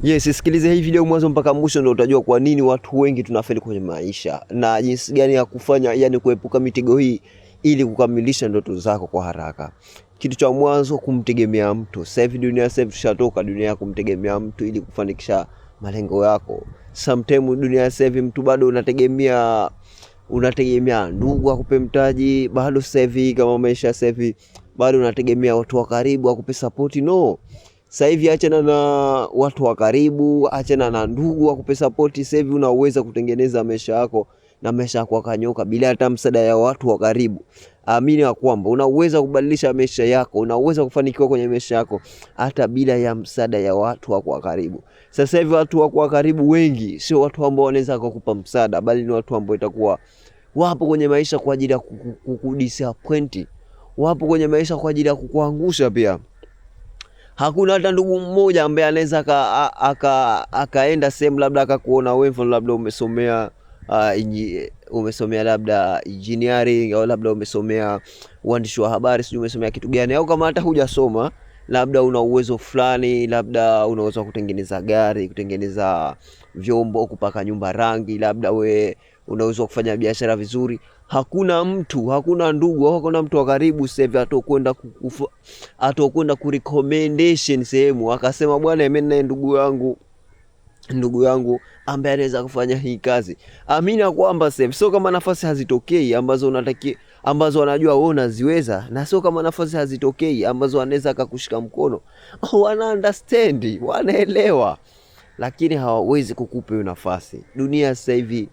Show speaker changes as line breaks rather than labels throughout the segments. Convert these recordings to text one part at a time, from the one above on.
Yes, sikiliza hii video mwanzo mpaka mwisho ndio utajua kwa nini watu wengi tunafeli kwenye maisha na jinsi gani ya kufanya, yani kuepuka mitego hii ili kukamilisha ndoto zako kwa haraka. Kitu cha mwanzo, kumtegemea mtu. Sasa hivi dunia, sasa hivi tushatoka dunia ya kumtegemea mtu ili kufanikisha malengo yako. Sometimes dunia sasa hivi mtu bado unategemea ndugu akupe mtaji, bado sasa hivi kama maisha sasa hivi bado unategemea watu wa karibu akupe support. No, sasa hivi achana na watu wa karibu, achana na ndugu akupe support. Sasa hivi unaweza kutengeneza maisha yako na maisha yako akanyoka bila hata msaada ya watu wa karibu. Amini ya kwamba unaweza kubadilisha maisha yako, unaweza kufanikiwa kwenye maisha yako hata bila ya msaada ya watu wako wa karibu. Sasa hivi watu wako wa karibu wengi sio watu ambao wanaweza kukupa msaada, bali ni watu ambao itakuwa wapo kwenye maisha kwa ajili ya kukudisappoint, wapo kwenye maisha kwa ajili ya kukuangusha pia. Hakuna hata ndugu mmoja ambaye anaweza akaenda sehemu labda akakuona wewe, mfano labda umesomea umesomea labda engineering au labda umesomea uandishi wa habari, sijui umesomea kitu gani, au kama hata hujasoma labda una uwezo fulani, labda unaweza kutengeneza gari, kutengeneza vyombo, kupaka nyumba rangi, labda we unaweza kufanya biashara vizuri. Hakuna mtu, hakuna ndugu, hakuna mtu wa karibu sasa hivi atokwenda ku recommendation sehemu akasema, bwana, mimi naye ndugu yangu ambaye anaweza kufanya hii kazi. Amini kwamba sasa sio kama nafasi hazitokei ambazo unataki, ambazo wanajua wewe unaziweza, na sio kama nafasi hazitokei ambazo wanaweza akakushika mkono. Wana understand, wanaelewa, lakini hawawezi kukupa hiyo nafasi. Dunia sasa hivi,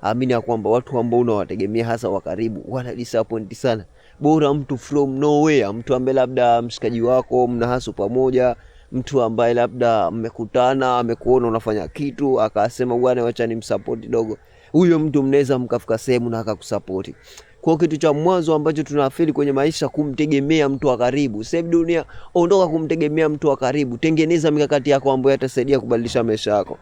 amini ya kwamba watu ambao unawategemea hasa wa karibu wana disappoint sana. Bora mtu from nowhere, mtu ambaye labda mshikaji wako mna hustle pamoja, mtu ambaye labda mmekutana, amekuona unafanya kitu, akasema bwana, wacha nimsupport kidogo. Huyo mtu mnaweza mkafika sehemu na akakusupport. Kwa kitu cha mwanzo ambacho tunafeli kwenye maisha, kumtegemea mtu wa karibu. Sasa dunia, ondoka kumtegemea mtu wa karibu, tengeneza mikakati yako ambayo yatasaidia kubadilisha maisha yako.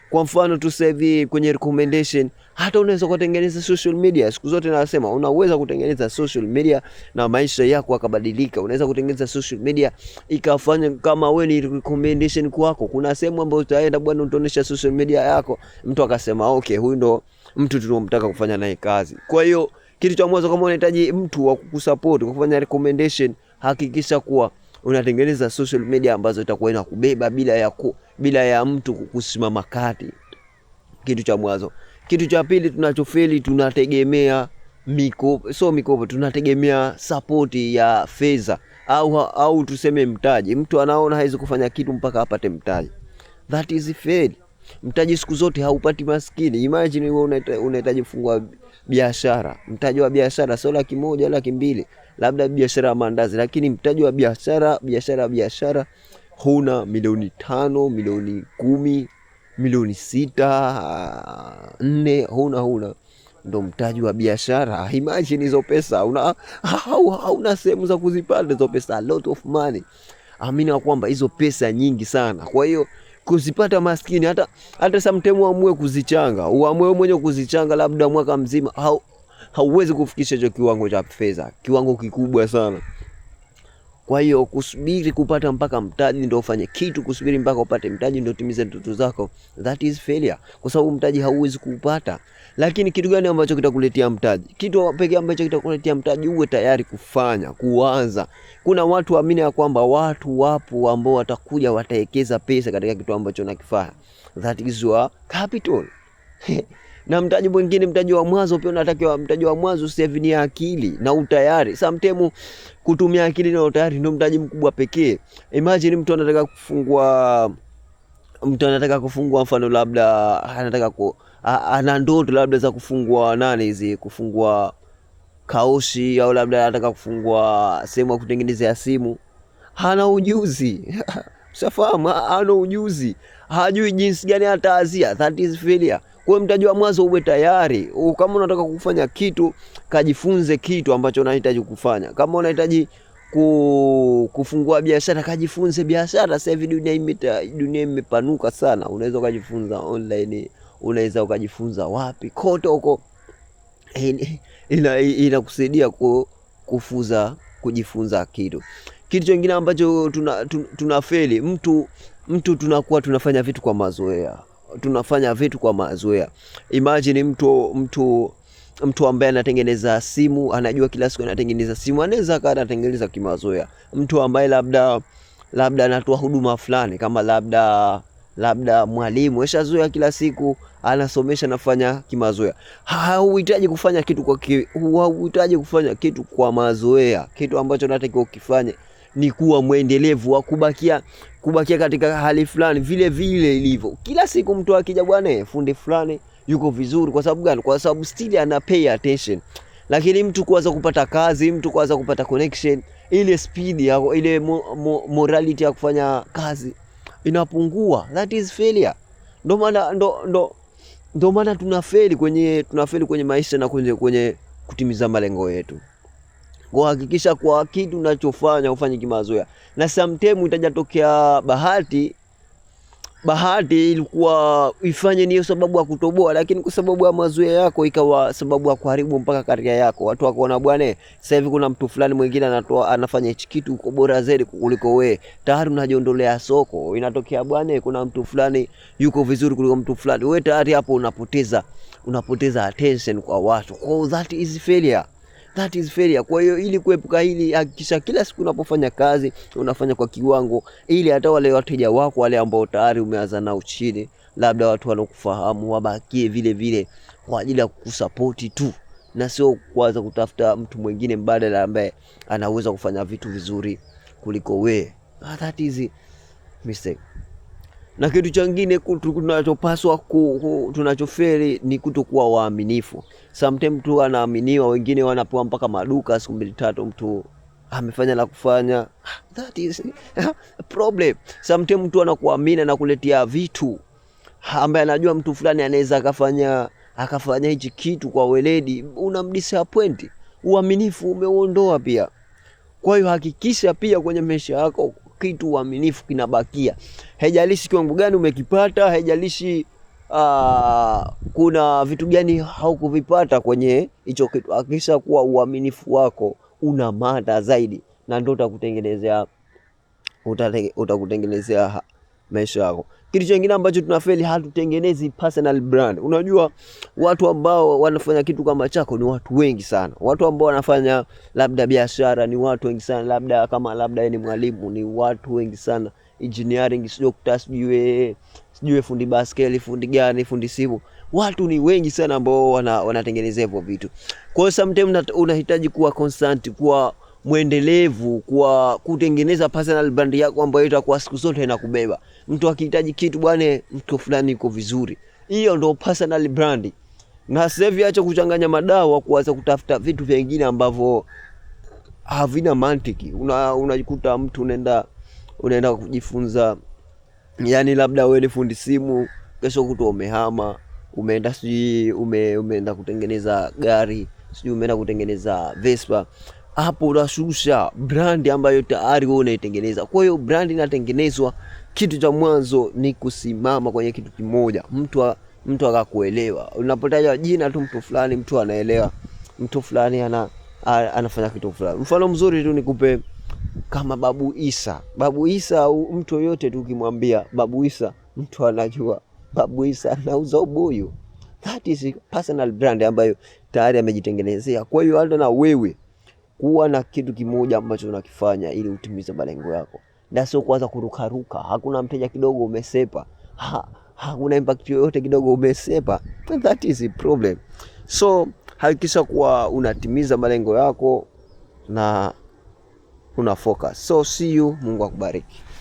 Kwa mfano tu sasa hivi kwenye recommendation, hata unaweza kutengeneza social media. Siku zote nasema unaweza kutengeneza social media na maisha yako yakabadilika. Unaweza kutengeneza social media ikafanya kama wewe ni recommendation kwako. Kuna sehemu ambayo utaenda, bwana, utaonyesha social media yako, mtu akasema okay, huyu ndo mtu tunomtaka kufanya naye kazi. Kwa hiyo kitu cha mwanzo, kama unahitaji mtu wa kukusupport kufanya recommendation, hakikisha kuwa unatengeneza social media ambazo itakuwa inakubeba bila ya mtu kusimama kati. Kitu cha mwanzo. Kitu cha pili tunachofeli, tunategemea mikopo, sio mikopo, tunategemea support ya fedha au tuseme mtaji. Mtu anaona hawezi kufanya kitu mpaka apate mtaji. That is fail. Mtaji siku zote haupati maskini. Imagine wewe unahitaji kufungua biashara, mtaji wa biashara sio 100,000, 200,000, labda biashara ya mandazi, lakini mtaji wa biashara huna 5 milioni, 10 milioni, 6 milioni, 4, huna ndo mtaji wa biashara. Imagine hizo pesa una hauna sehemu za kuzipata hizo pesa, a lot of money. Amini kwamba hizo pesa nyingi sana, kwa hiyo kuzipata maskini, hata sometimes uamue kuzichanga, uamue mwenyewe kuzichanga labda mwaka mzima, hauwezi kufikisha hicho kiwango cha fedha, kiwango kikubwa sana. Kwa hiyo kusubiri kupata mpaka mtaji ndio ufanye kitu, kusubiri mpaka upate mtaji ndio utimize ndoto zako, that is failure, kwa sababu mtaji hauwezi kuupata. Lakini kitu gani ambacho kitakuletea mtaji? Kitu pekee ambacho kitakuletea mtaji, uwe tayari kufanya, kuanza. Kuna watu waamini ya kwamba watu wapo ambao watakuja watawekeza pesa katika kitu ambacho unakifanya, that is your capital. Na mtaji mwingine, mtaji wa mwanzo pia unatakiwa, mtaji wa mwanzo sasa hivi ni akili na utayari. Sometimes kutumia akili na utayari ndio mtaji mkubwa pekee. Imagine mtu anataka kufungua mfano labda anataka ana ndoto labda za kufungua nani hizi, kufungua kaushi au labda anataka kufungua sehemu ya kutengenezea simu, hana ujuzi ushafahamu, hana ujuzi, hajui jinsi gani ataanzia. That is failure. Kwa hiyo mtaji wa mwanzo uwe tayari. Kama unataka kufanya kitu, kajifunze kitu ambacho unahitaji kufanya. Kama unahitaji kufungua biashara, kajifunze biashara. Sasa hivi dunia imepanuka sana, unaweza ukajifunza online, unaweza ukajifunza wapi kote huko, inakusaidia kufuza kujifunza kitu. Kitu chingine ambacho tunafeli, mtu Mtu tunakuwa tunafanya vitu kwa mazoea, tunafanya vitu kwa mazoea. Imagine mtu ambaye anatengeneza simu, anajua kila siku anatengeneza simu, anaweza akawa anatengeneza kimazoea. Mtu ambaye labda anatoa huduma fulani kama labda mwalimu eshazoea kila siku anasomesha, nafanya kimazoea. Hauhitaji kufanya kitu kwa hauhitaji kufanya kitu kwa mazoea. Kitu ambacho unatakiwa ukifanye ni kuwa mwendelevu wa kubakia katika hali fulani vile vile ilivyo. Kila siku mtu akija, bwana fundi fulani yuko vizuri. Kwa sababu gani? Kwa sababu still ana pay attention. Lakini mtu kuanza kupata kazi, mtu kuanza kupata connection, ile speed ya ile morality ya kufanya kazi inapungua. That is failure. Ndo maana ndo maana tunafeli kwenye maisha na kwenye kutimiza malengo yetu. Kuhakikisha kwa kitu unachofanya ufanye kimazoea. Na sometimes itajatokea bahati ilikuwa ifanye niyo sababu ya kutoboa, lakini kwa sababu ya mazoea yako ikawa sababu ya kuharibu mpaka career yako. Watu wakaona bwana, sasa hivi kuna mtu fulani mwingine anafanya hichi kitu uko bora zaidi kuliko wewe, tayari unajiondolea soko. Inatokea bwana, kuna mtu fulani yuko vizuri kuliko mtu fulani, wewe tayari hapo unapoteza attention kwa watu. Kwa that is failure. That is failure. Kwa hiyo ili kuepuka hili, hakikisha kila siku unapofanya kazi unafanya kwa kiwango, ili hata wale wateja wako wale ambao tayari umeanza nao chini, labda watu walokufahamu wabakie vile vile kwa ajili ya kukusapoti tu, na sio kuanza kutafuta mtu mwingine mbadala ambaye anaweza kufanya vitu vizuri kuliko we. That is mistake. Na kitu chingine tunachopaswa tunachofeli ni kutokuwa waaminifu. Sometimes mtu anaaminiwa, wengine wanapewa mpaka maduka, siku mbili tatu mtu amefanya la kufanya. That is a problem. Sometimes mtu anakuamini na kuletea vitu ambaye anajua mtu fulani anaweza akafanya hichi kitu kwa weledi, unamdisappoint. Uaminifu umeuondoa pia. Kwa hiyo hakikisha pia kwenye maisha yako kitu uaminifu kinabakia. Haijalishi kiwango gani umekipata, haijalishi kuna vitu gani haukuvipata kwenye hicho kitu. Hakikisha kuwa uaminifu wako una mada zaidi, na ndio utakutengenezea maisha yako. Kitu kingine ambacho tunafeli, hatutengenezi personal brand. Unajua watu ambao wanafanya kitu kama chako ni watu wengi sana. Watu ambao wanafanya labda biashara ni watu wengi sana, labda kama labda ni mwalimu ni watu wengi sana, engineering, doctor, sijui fundi baskeli, fundi gani, fundi simu. Watu ni wengi sana ambao wanatengenezea hivyo vitu. Kwa hiyo sometimes unahitaji kuwa constant, kuwa mwendelevu, kwa kutengeneza personal brand yako ambayo itakuwa siku zote inakubeba. Mtu akihitaji kitu, bwana, mtu fulani yuko vizuri. Hiyo ndio personal brand. Na sasa hivi acha kuchanganya madawa, kuanza kutafuta vitu vingine ambavyo havina mantiki. Unajikuta mtu unaenda kujifunza, yani labda wewe ni fundi simu, kesho kutwa umehama, umeenda sijui umeenda kutengeneza gari, sijui umeenda kutengeneza Vespa. Hapo unashusha brand ambayo tayari wewe unaitengeneza. Kwa hiyo brand inatengenezwa, kitu cha mwanzo ni kusimama kwenye kitu kimoja, mtu akakuelewa. Unapotaja jina tu mtu fulani, mtu anaelewa mtu fulani anafanya kitu fulani. Mfano mzuri tu nikupe kama Babu Isa. Babu Isa au mtu yoyote tu ukimwambia Babu Isa, mtu anajua Babu Isa anauza ubuyu. That is personal brand ambayo tayari amejitengenezea. Kwa hiyo hata na wewe kuwa na kitu kimoja ambacho unakifanya ili utimize malengo yako, na sio kuanza kurukaruka. Hakuna mteja kidogo umesepa, hakuna impact yoyote kidogo umesepa. That is a problem. So hakikisha kuwa unatimiza malengo yako na una focus. So see you, Mungu akubariki.